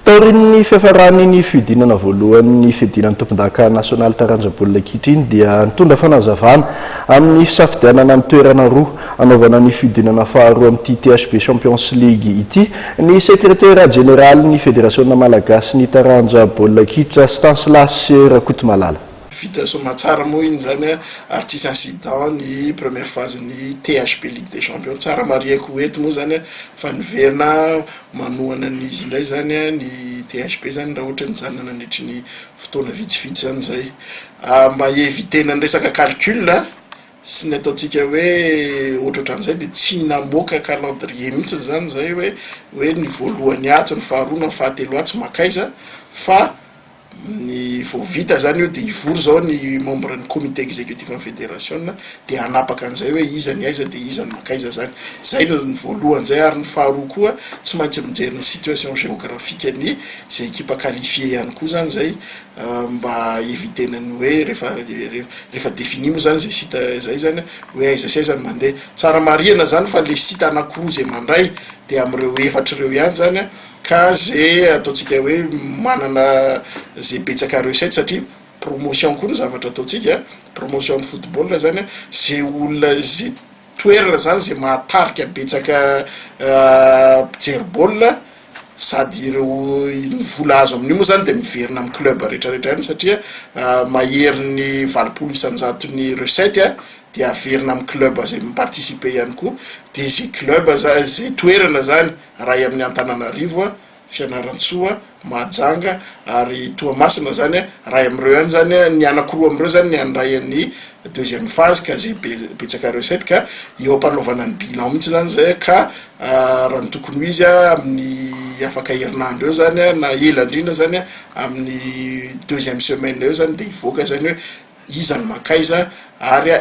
Taorian'ny fiafaran'iny fihodinana voalohan'ny fiadiana ny tompondaka nasionaly taranja baolina kitra iny dia nitondra fanazavana amin'ny fisafidianana ny toerana roa hanaovana ny fihodinana faharoa amin'ity THB Champions League ity ny sekretera jeneralin'ny Federasiona Malagasy ny taranja baolina kitra, Stanislas Rakotomalala. Vita soamatsara moa iny zany a, ary tsisy incident ny première phase ny THB Ligue des Champions. Tsara marihako ho eto moa zany a fa niverina manohana an'izy indray zany a ny THB zany, raha ohatra nijanona nandritry ny fotoana vitsivitsy zany zay, mba évitena ny resaka calcul sy ny ataontsika hoe ohatrohatran'izay, de tsy namoaka calendrier mihitsy zany zay hoe ny voalohany atsy, ny faharoa na ny fahatelo atsy makaiza. Fa ny vao vita zany io, de hivory zao ny membre ny comité exécutif ny fédération, de hanapaka an'izay hoe iza ny aiza, de iza ny makaiza zany. Zay ny voalohany zay. Ary ny faharoa koa, tsy maintsy mijery ny situation géographique ny zay équipe qualifié ihany koa zany zay, mba évitena ny hoe rehefa défini moa zany zay site zay zany hoe aiza sy aiza ny mandeha. Tsara marihana zany fa le site anakiroa zay mandray de am'ireo efatra ireo ihany zany a, ka zay ataontsika hoe manana zay betsaka recette, satria promotion koa ny zavatra ataontsika, promotion ny football zany a, zay olona zay toerana zany zay mahatarika betsaka mpijery baolina, sady ireo ny vola azo amin'io moa zany de miverina amy club rehetrarehetra ihany, satria mahery ny 80% ny recette a de averina amy club zay miparticiper ihany koa. De zay club za, zay toerana zany raha amin'ny Antananarivo a, Fianarantsoa, Mahajanga ary Toamasina zany a, raha am'ireo ihany zany a, ny anakiroa am'ireo zany ny andray ny deuxième phase, ka zay betsaka recette, ka eo ampanaovana ny bilan mihitsy zany zay. Ka raha ny tokony ho izy a, amin'ny afaka herinandro eo zany a, na ela indrindra zany a, amin'ny deuxième semaine eo zany, de hivoaka zany hoe iza ny makaiza ary.